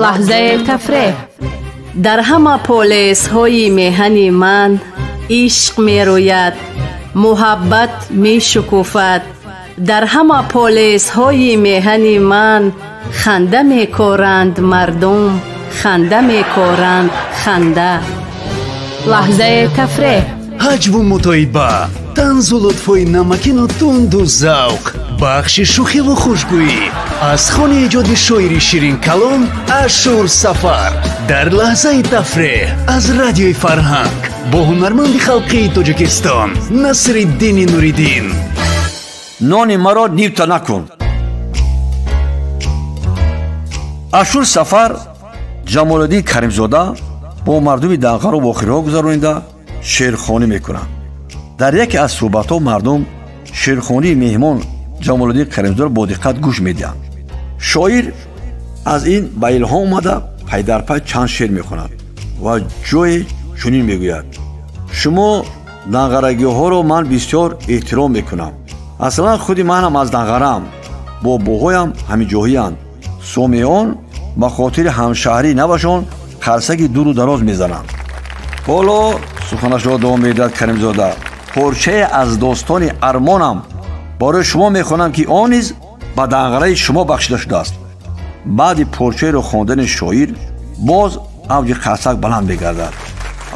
Лаҳзаи тафреҳ. Дар ҳама полесҳои меҳани ман ишқ мерӯяд, муҳаббат мешукуфад. Дар ҳама полесҳои меҳани ман ханда мекоранд мардум, ханда мекоранд ханда. Лаҳзаи тафреҳ. Ҳаҷву мутоиба, танзу лутфҳои намакину тунду завқ, бахши шӯхиву хушгӯӣ аз хони эҷоди шоири ширинкалом Ашур Сафар дар лаҳзаи тафреҳ аз радиои Фарҳанг бо ҳунарманди халқии Тоҷикистон Насриддини Нуриддин. Нони маро нимта накун. Ашур Сафар Ҷамолиддин Каримзода бо мардуми Данғаро вохӯриҳо гузаронида шеърхонӣ мекунанд. Дар яке аз суҳбатҳо мардум шеърхонии меҳмон Ҷамолиддин Каримзодаро бо диққат гӯш медиҳанд. Шоир аз ин ба илҳом омада пайдарпай чанд шеър мехонад ва ҷое чунин мегӯяд: шумо данғарагиҳоро ман бисёр эҳтиром мекунам. Аслан худи манам аз Данғараам, бобоҳоям ҳамиҷоҳиянд. Сомеон ба хотири ҳамшаҳрии навашон қарсаки дуру дароз мезананд. Ҳоло суханашро давом медиҳад Каримзода: порчае аз достони армонам барои шумо мехонам, ки он низ ба данғараи шумо бахшида шудааст. Баъди порчаеро хондани шоир боз авҷи қарсак баланд мегардад.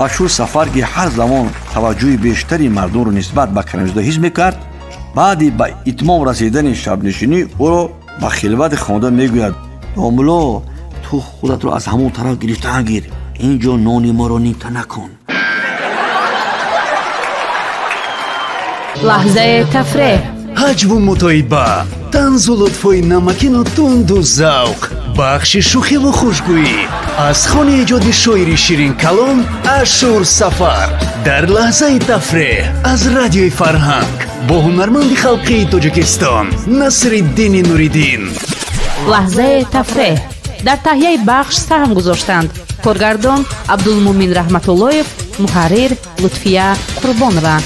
Ашур Сафар, ки ҳар замон таваҷҷӯҳи бештари мардумро нисбат ба Каримзода ҳис мекард, баъди ба итмом расидани шабнишинӣ ӯро ба хилвати хонда мегӯяд: домуло, ту худатро аз ҳамон тараф гирифтаан гир, ин ҷо нони моро нимта накун. Лаҳзаи тафреҳ. Ҳаҷву мутоиба, танзу лутфҳои намакину тунду завқ, бахши шӯхиву хушгӯӣ аз хони эҷоди шоири ширинкалом Ашур Сафар дар лаҳзаи тафреҳ аз радиои Фарҳанг бо ҳунарманди халқии Тоҷикистон Насриддини Нуриддин. Лаҳзаи тафреҳ. Дар таҳияи бахш саҳм гузоштанд коргардон Абдулмумин Раҳматуллоев, муҳаррир Лутфия Қурбонова.